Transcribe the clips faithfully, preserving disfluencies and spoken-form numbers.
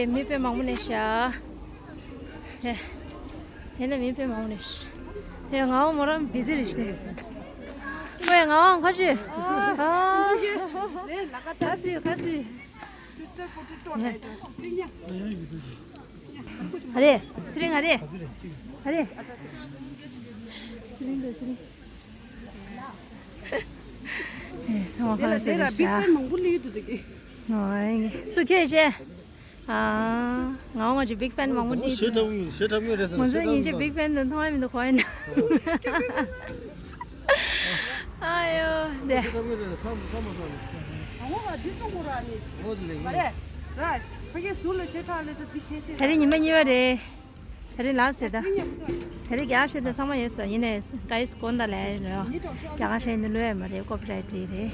མི་དཔེ་མང་པོ་ནས་ཤ། ཡེ། ཡེ་ནས་མི་དཔེ་མང་པོ་ནས་ཤ། ཡེ་ང་བ་མོ་རང་བི་ཟི་རེད་ཤ། ཨོ་ཡེ་ང་བ་ཁ་ཅིག་ཨ། ཁ་ཅིག་ཁ་ཅིག་ཨ་རེ། ཚེ་རིང་ཨ་རེ། ཨ་རེ། ཚེ་རིང་དང་ཚེ་རིང་། ཨེ། ཐོག་ཁ་ཟེར་ཤ། ཨོ་ཡེ། སུ་ཁྱེད་ཤེ། ཨ། ང་ང་ཅི་བིག་ཕན་མང་པོ་འདི། ཞེ་དྲག་ཡིན། ཞེ་དྲག་ཡིན་རེད་ཟེར། ང་ཚོ་ཉིན་ཞིག་བིག་ཕན་དུ་མཐོང་ཡ་མི་འདུག་གོ་ཡིན། ཨ་ཡོ་དེ། ཞེ་དྲག་ཡིན་རེད་ཟེར། ཚང་མ་ཚང་མ་ཚང་མ། ཨ་ཧོ་ང་འདི་ཚོ་ཁོ་ར་ནི། ཨོ་དེ་ལས་ཡིན། མ་རེད། ར། ཕ་གི་ཟུར་ལ་ཞེ་དྲག་ལས་ད་འདི་ཁྱེད་ཆེ། ད་རེས་ཉི་མ་གཉིས་པ་རེད། ད་རེས་ལགས་སོ་ད། ད་རེས་རྒྱ་གར་ཤེས་ད་ཚང་མ་ཡོད་ཙང་ཡིན་ནའི་ག་ཡིས་དགོངས་དག་ལས་རེད། རྒྱ་གར་ཤེས་ནི་ལོས་མ་རེད། ཀོ་པི་རའེ་ཊི་ལས་རེད།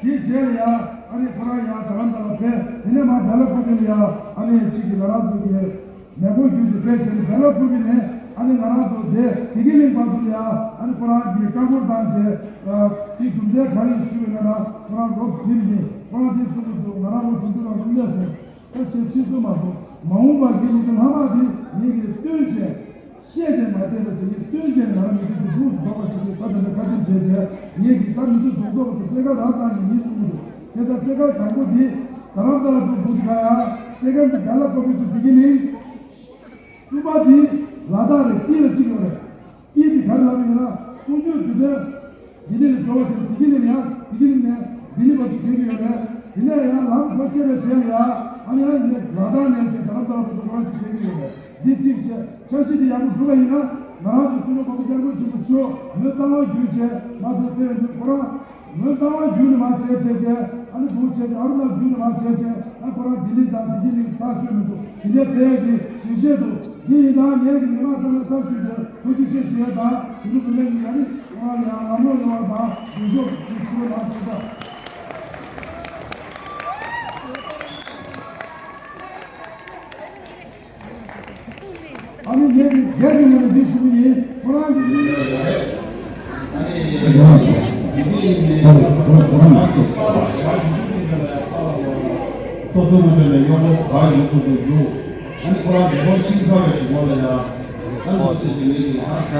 དེའི་རྗེས་ལ་ཡང་ཨ་ནི་ཁོ་རང་ཡང་རྡ་རམ་ས་ལ་ཕེབས། དེ་ནས་མར་སྦེ་ལ་ཀུ་པེ་ལ་ཡང་ཨ་ནི་གཅིག་གི་ང་རང་ཚོ་གི་མེ་འཁོར་བརྒྱུད་དེ་ཕེབས་བྱས་ནས་སྦེ་ལ་ཀུ་པེ་ནས་ཨ་ནི་ང་རང་ཚོ་དེ་བདེ་སྐྱིད་གླིང་བར་དུ་ལ་ཡང་ཨ་ནི་ཁོ་རང་གིས་བཀའ་འཁུར་བཏང་བྱས། ཨ་དེའི་རྒྱུ་མཚན་ག་རེ་ཞུས་པ་ཡིན་ན། ཁོ་རང་ལོ་བཞི་ཡིན། ཁོ་རང་དེ་གསུང་གི་འདུག་ང་རང་ལོ་དྲུག་ཅུ་ལ་སླེབས་སོང་། ད་ཆེ་ཆེ་སུ་མ་གཏོགས་མ་འོངས་པ་གི་ཉིད་དུ་ལྷག་མ་དེ་ངེད་ཀྱིས་སྟོན་བྱས། བཤད་ཀྱང་མ་བསྟན་པ་བྱས་ནས་སྟོན་བྱས་ནས་ང་རང་མི་ཚེ་འདི་སྡུག་ཏུ་འགྲོ་བ་བྱེད་ཀྱི་ད་དེ་འདྲ་བཀའ་ཁྲིམས་བྱས་ཏེ། ངེད་ཀྱིས་ད་མི་ཚེ་སྡུག་ཏོག་པ་དེ་སེ་ག་རག་བཏང་ནས་ཡིན་གསུངས་འདུག་དེ་ལྟར་སེ་ག་དང་པོ་འདི་རྡ་རམ་ས་ལ་འགྲོ་འདུག་ག་ཡ། སེ་ག་འདི་སྦེ་ལ་ཀུ་པེ་ཚོ་བདེ་སྐྱིད་གླིང་། གསུམ་པ་འདི་ལ་དྭགས་རེད། དཀྱིལ་ལ་གཅིག་ཡོད་རེད། དཀྱིལ་འདི་ག་རེ་ལབ་ཡོད་ན་གསུང་ཆོས་རྒྱུ་མཚན། ལྡི་ལི་ལ་འབྱོར་བ་བྱས་ལྡི་ལི་ལ་ཡང་ལྡི་ལི་ནས་ལྡི་ལི་བར་དུ་ཕེབས་ཀྱི་ཡོད་རེད། དེ་ནས་ཡང་ལམ་ཁ་ཕྱེ་བའི་རྗེས་ལ་ཡང་ཨ་ནི་ཡང་ངས་ལ་དྭགས་ནས་བྱས་རྡ་རམ་ས་ལ་བར་དུ་ཁོ་རང་ཅིག་ཕེབས་ཀྱི་ཡོད་རེད། འདི་གཅིག་བྱས། འཆར་གཞི་འདི་ཡག་པོ་འགྲུབ་པ་ཡིན་ན་ང་རང་ཚོ་སྤྱི་ནོར་༸གོང་ས་༸སྐྱབས་མགོན་ཆེན་པོ་མཆོག་ངོ་བསྟར་བ་བརྒྱུད་བྱས་མ་གཏོགས་ཕེབས་ཡོང་དུས་ཁོ་རང་ངོ་བསྟར་བ་བརྒྱུད་ནས་མར་བྱས་བྱས་བྱས། ཨ་ནི་འདུག་བྱས་ཏེ་ཨ་རུ་ན་བརྒྱུད་ནས་མར་བྱས་བྱས། ཨ་ཁོ་རང་ལྡི་ལི་དང་ལྡི་ལི་གླིང་ཐག་ཆོད་མི་འདུག་དེ་འདྲའི་ཕེབས་ཀྱི་ཞིང་གཤེགས་འདུག་འདི་ཡིན་ད་ངེད་ཀྱི་མི་མང་ཚང་མས་ཚབ་ཞུས་ཏེ་ཐུགས་རྗེ་ཆེ་ཞུ་ཡས་དང་། དེ་ནི་བུད་མེད་ཀྱི་ཡ་རིགས་ང་ལ་ཡང་ལམ་ལྷོང་ཡོང་བ་དང་འདུ་ཤོག་གི་ཐུགས་རེ་མང་ཞུ་ད། ཨ་ནི་ངེད་ཀྱི་སྒེར་གྱི་ངོས་ནས་འདི་ཞུ་གི་ཡིན། ཁོ་རང་གི་མི་ཡོད་རེད། ཨ་ནི་ང་རང་ཚོ་ང་རང་ང་རང་ང་རང་མ་གཏོགས། སོ་སོའི་ངོས་ནས་གཡོག་པོ་ག་ཡོད་ཁུལ་དུ་རྒྱུགས། ཨ་ནི་ཁོ་རང་རྒྱལ་ཁོངས་ཕྱིན་ཚར་བའི་གཞུག་གུ་ལ་ཡང་ཨ་ནི་འདུག་བྱས་བྱས་ངེད་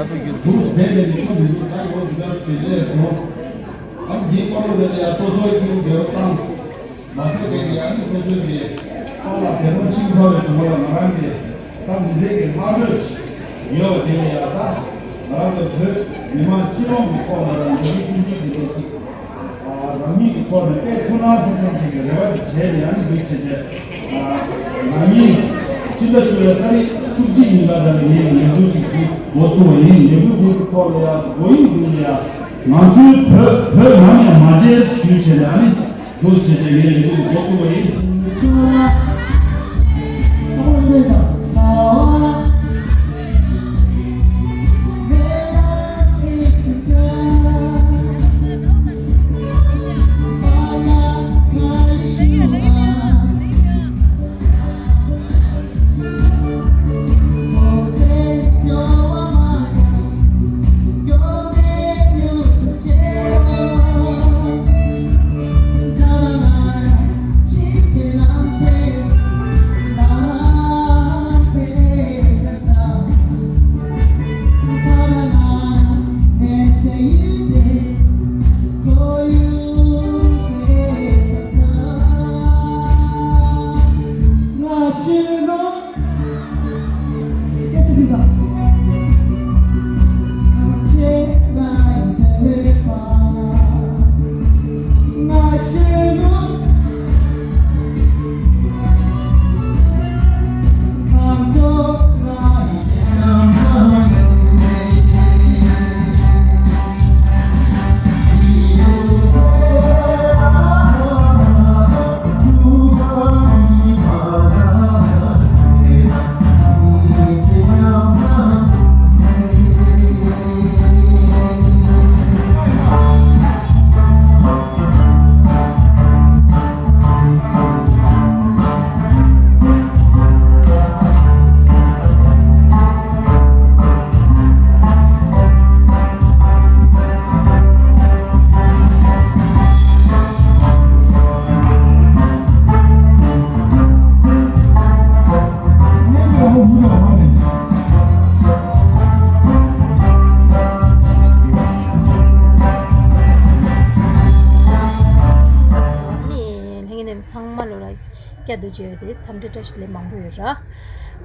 ཀྱི་ད་འདུག་བསྡད་ནས་མི་ཆོག་མི་འདུག་ད་ཡོད་འདི་ག་ཚོད་ལས་སོང་། ཨ་ནི་འདིའི་སྐོར་ལ་ཡང་སོ་སོའི་སྐྱིད་སྡུག་འགལ་བ་བཏང་། མ་ཟད་ཀྱི་ཨ་ནི་སོ་སོའི་གི་ཏང་ལ་བདེ་མོ་ཕྱིན་ཚར་བའི་གཞུག་གུ་ལ་ང་རང་གི་ད་མི་ཚེ་གི་ལྷག་འཕྲོས་ཡོད་པ་དེ་ལ་ཡང་ད་ང་རང་ཚོ་བོད་མི་མང་སྤྱི་ཡོངས་ཀྱི་ཐོག་ལ་རང་ཉིད་ཀྱི་ཀུན་སྤྱོད་ཀྱི་ཐོག་ཅིག་རང་ཉིད་ཀྱི་ཐོག་ནས་སྤེལ་ཐུབ་ན་བསམ་བསམ་ཅིག་གི་རེ་བ་ཅིག་བྱས་ནས་ཨ་ནི་འདུག་བྱས་བྱས་ང་གཉིས་སྤྱི་ཟླ་བཅུ་པའི་ཏ་རིག་བཅུ་གཅིག་ཉིན་ཀ་རང་ལ་ངས་ལས་འགུལ་ཅིག་འགོ་ཚུགས་པ་ཡིན། ལས་འགུལ་འདི་གི་ཐོག་ལ་ཡང་དགོས་ཡིན་འདུག་ལ་ཡང་ང་ཚོའི་བོད་བོད་ནང་ནས་མ་བརྗེད་ཞུས་བྱས་ནས་ཨ་ནི། འདུག་བྱས་ཏེ་ངས་ལས་འགུལ་འགོ་ཚུགས་པ་ཡིན། ཚང་མ་ལོ་ལ་བསྐྱར་དུ་བརྗོད་དེ་འཚམས་འདྲི་བཀྲ་ཤིས་བདེ་ལེགས་མང་པོ་ཡོད་ར།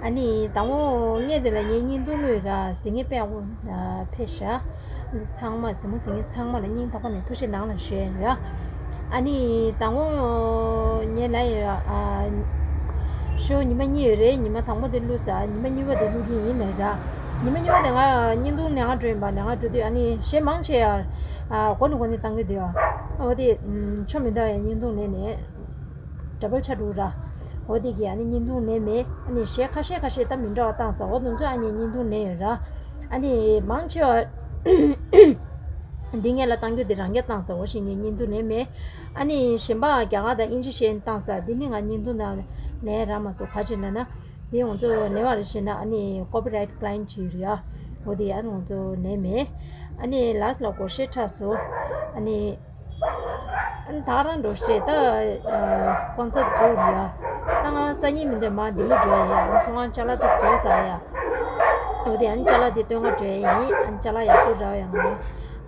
ཨ་ནི་དང་པོ་ངས་དེ་ལ་ངའི་བརྙན་ཐུང་ལོས་ར་གཟིགས་མཁན་དཔེ་ཡག་པོ་ཕེབས་ཤག་ཚང་མ་གཟིགས་མོ་གཟིགས་མཁན་ཚང་མ་ལ་སྙིང་ཐག་པ་ནས་ཐུགས་རྗེ་གནང་ལ་ཞུ་ཡ་ཡོད། ཨ་ནི་དང་པོ་ངས་ལབ་ཡོད་ར། ཨ་ཤོ་ཉི་མ་གཉིས་ཡོད་རེད། ཉི་མ་དང་པོ་དེ་བླུགས་ས་ཉི་མ་གཉིས་པ་དེ་བླུགས་ཀྱི་ཡིན་ལབ་ར། ཉི་མ་གཉིས་པ་དེ་ང་བརྙན་ཐུང་ལས་ང་འགྲོ་ཡིན་པ་ལས་ང་འགྲོ་དུས་ཨ་ནི་གཞས་མང་ཆེ་ཡ་ཨ་འགོ་ནས་འགོ་ནས་བཏང་གི་འདུག་འོ་དེ་ཆོ་མི་འདུག་ཡ། བརྙན་ཐུང་ལས་ནས་ཌབ་བལ་ཆགས་འགྲོ་ར། འོ་དེ་གི་ཨ་ནི་བརྙན་ཐུང་ལས་མེད། ཨ་ནི་གཞས་ཁ་ཤས་ཁ་ཤས་ད་མི་འདྲ་བ་བཏང་ས་འོ་དེ་ཚོ་ཨ་ནི་བརྙན་ཐུང་ལས་ཡོད་ར། ཨ་ནི་མང་ཆེ་བ་ འདི་ངེད་ལ་བཏང་རྒྱུ་འདི་རང་རྒྱ་བཏང་ས་འོ་ཞིག་ངས་བརྙན་ཐུང་ལེན་མེད། ཨ་ནི་གཞན་པ་རྒྱ་གར་དང་དབྱིན་ཇི་བཤད་བཏང་ས་འདི་ནི་ང་བརྙན་ཐུང་ནང་ལེན་རག་མ་སོང་། ག་ཅི་ལབ་ན་འདི་ང་ཚོ་ལེན་པ་རེད་ཞེ་ན་ཨ་ནི་ཀོ་པི་རའེ་ཊི་ཀི་ལེམ་བྱེད་ཡོད་རེད་ཡ། འོ་དེ་ཨ་ནི་ང་ཚོ་ལེན་མེད། ཨ་ནི་ལཱས་ལ་སྒོར་གཞས་འཁྲབ་སོང་། ཨ་ནི་ཨ་ནི་ད་རང་འགྲོ་བྱས་ད་ཀོན་སར་ཊི་རྫོགས་རེད་ཡ། ད་ང་སང་ཉིན་མི་འདོད་མ་ལྡི་ལི་འགྲོ་ཡ་ཡིན། ཚོང་ཁང་ཅ་ལག་དེ་བཟོ་ས་ཡ། འོ་དེ་ཨ་ནི་ཅ་ལག་དེ་སྟོན་ག་འགྲོ་ཡ་ཡིན། ཨ་ནི་ཅ་ལག་ཡག་པོ་རག་ཡ་ང་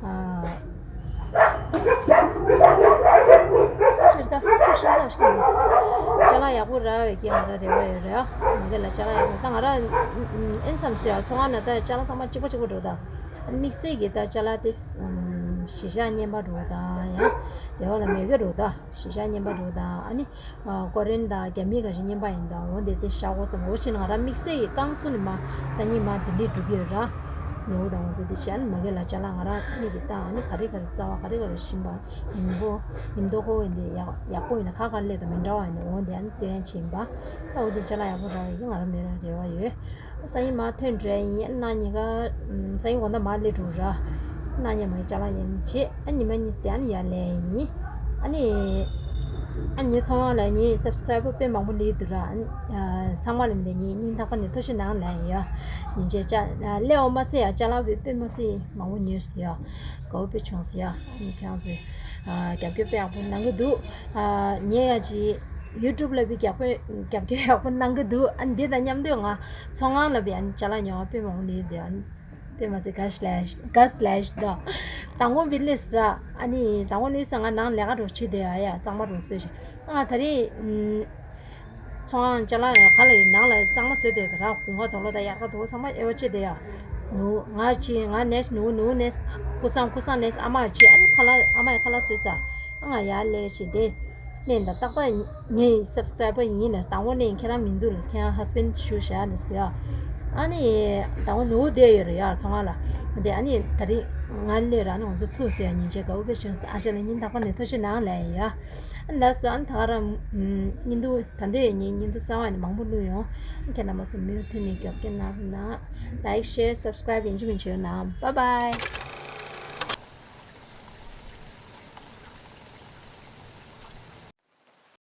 ཨ། ཕྱིར་ད་ཁུ་ཤིང་ཚ་ཤིང་། ཅ་ལག་ཡག་པོ་རག་ཡོད་ཀྱི་ང་ར་རེ་བ་ཡོད་རེད་ཨ། མ་གི་ལ་ཅ་ལག་ཡག་པོ་ད་ང་ར་ཨེན་ཙམ་སུ་ཡ་ཚོང་ཁང་ན་ད་ཅ་ལག་ཚང་མ་གཅིག་པ་གཅིག་པ་འགྲོ་ད། ཨ་ནི་དམིགས་བསལ་གྱི་ད་ཅ་ལག་དེ་གཞིས་ཆགས་རྔན་པ་འགྲོ་ད་ཡང་། སྡེ་བ་ལ་མེད་གི་འགྲོ་ད་གཞིས་ཆགས་རྔན་པ་འགྲོ་ད། ཨ་ནི། ཨ་ཀོ་རི་ཡན་དང་རྒྱ་མི་ག་ཞིག་རྔན་པ་ཡིན་ད་འོ་དེ་དེ་བཞག་གོ་བསམ་འོ་ཞིག་ང་རང་དམིགས་བསལ་གྱི་རྐང་བཙུགས་ནས་མ་སང་ཉིན་མ་དེ་འདྲས་འགྲོ་གི་ཡོད་ར། ནུ་བོ་དང་ང་ཚོ་དེ་བྱས་ཨ་ནི་མ་གི་ལ་ཅ་ལག་ང་རང་མིག་གིས་བལྟ་ཨ་ནི་ག་རེ་ག་རེ་གསར་བ་ག་རེ་ག་རེ་ཞིམ་པ་ཡིན་པོ་ཡིན་མདོག་ཁོ་བོ་ཡིན་དེ་ཡག་ཡག་པོ་ཡིན་ན་ཁ་ཁ་སླེབས་དང་མི་འདྲ་བ་ཡིན་ན་འོ་དེ་ཨ་ནི་སྟོན་ཡ་བྱེད་ཡིན་པ། ད་འོ་དེ་ཅ་ལག་ཡག་པོ་རག་ཡོད་ཀྱི་ང་རང་མི་ར་རེ་བ་ཡོད། སང་ཉིན་མ་ཐོན་འགྲོ་ཡ་ཡིན། ཨ་ནི་གཉིས་ཀ་ཨམ་སང་ཉིན་དགོང་དག་མ་སླེབས་འགྲོ་ར། ཨ་ནི་གཉིས་མ་ཅ་ལག་ཡིན་བྱེད་ཨ་ཉི་མ་གཉིས་དེ་ཨ་ནི་ཡར་ལེན་ཡིན། ཨ་ནི་ཨ་ངའི་ཚོང་ཁང་ལ་ངའི་སབ་སི་ཀ་རའི་བར་དཔེ་མང་པོ་སླེབས་འདུག་ར། ཨ་ཚང་མ་ལ་འདི་ངའི་སྙིང་ཐག་པ་ནས་ཐུགས་རྗེ་གནང་ལབ་ཡིན་ཡ། ཉིན་བྱེད་ཅ་ཨ་སླེབས་འོང་མ་ཚད་ཡ་ཅ་ལག་བི་དཔེ་མ་ཚད་མང་པོ་ཉོས་སོང་ཡ། དགའ་བོ་དཔེ་བྱུང་སོང་ཡ། ཨ་ནི་ཁྱེད་རང་ཚོས་ཨ་རྒྱབ་སྐྱོར་དཔེ་ཡག་པོ་གནང་གི་འདུག་ཨ་ངས་ཡ་ཅིག་ཡུ་ཊུབ་ལ་བི་རྒྱབ་སྐྱོར་རྒྱབ་སྐྱོར་ཡག་པོ་གནང་གི་འདུག་ཨ་འདི་དང་མཉམ་དུ་ང་ཚོང་ཁང་ལ་བི་ཨ་ནི་ཅ་ལག་ཉོ་བ་དཔེ་མང་པོ་སླེབས་འདུག་ཨ་ནི་དཔེ་མ་ཚད་ག་སི་ལེ་ཤི་ག་སི་ལེ་ཤི་དང་དང་པོ་བི་ལེས་ར། ཨ་ནི་དང་པོ་ལེས་ང་ནང་ལས་ཀ་འགྲོ་བྱེད་དེ་ཡ་ཡ་གཙང་མ་འགྲོ་སོས་ཤིག་ང་ད་རེས་ཨམ་ཚོང་ཁང་ཅ་ལག་ཡ་ག་ལ་ཡོད་ནང་ལ་གཙང་མ་བཟོས་དེ་ར་དགུན་ཁ་དོག་ལོ་དང་དབྱར་ཁ་དོག་ཚང་མ་དབྱེ་བ་ཕྱེ་དེ་ཡ། ནུ་ང་ཅི་ང་ནེས་ནུ་ནུ་ནེས་ཀུ་སང་ཀུ་སང་ནེས་ཨ་མ་ཅི་ཨ་ནི་ཁ་ལག་ཨ་མ་ཡ་ཁ་ལག་བཟོས་ས། ང་ཡར་སླེབས་བྱས་དེ། ནས་ད་ཏག་ཏག་ངའི་སབ་སི་ཀ་རའི་བར་ཡིན་ལ་དང་པོ་ནས་ཁྱེད་རང་མི་འདུག་ལ་ཁྱེད་རང་ཧས་བྷེན་ཌི་ཞུ་བཞག་ལ་ཟེར་ཡ། ཨ་ནི་དང་པོ་ནུ་བོ་བསྡད་ཡོད་རེད་ཡ་ཚོང་ཁང་ལ། དེ་ཨ་ནི་ད་རིང་ང་སླེབས་ར་ནི་ང་ཚོ་ཐུག་ཟེར་ཡ་ཉིན་བྱེད་དགའ་བོ་དཔེ་བྱུང་ཟེར་ཨ་ཅག་ལ་སྙིང་ཐག་པ་ནས་ཐུགས་རྗེ་གནང་ལབ་ཡ། ཨ་ནི་ལགས་སོ་ཨ་ནི་ད་ག་རང་བརྙན་ཐུང་ད་འདོད་ཡོད་ཉིན་བརྙན་ཐུང་གསར་བ་ནི་མང་པོ་བླུགས་ཡོང་། ཁྱེད་རྣམ་པ་ཚོ་མུ་མཐུད་ནས་རྒྱབ་སྐྱོར་གནང་རོགས་གནང་། ལའིཀ་ཤེར་སབ་སི་ཀ་རའིབ་ཡིན་གཅིག་མིན་གཅིག་གནང་། བྷའི་བྷའི།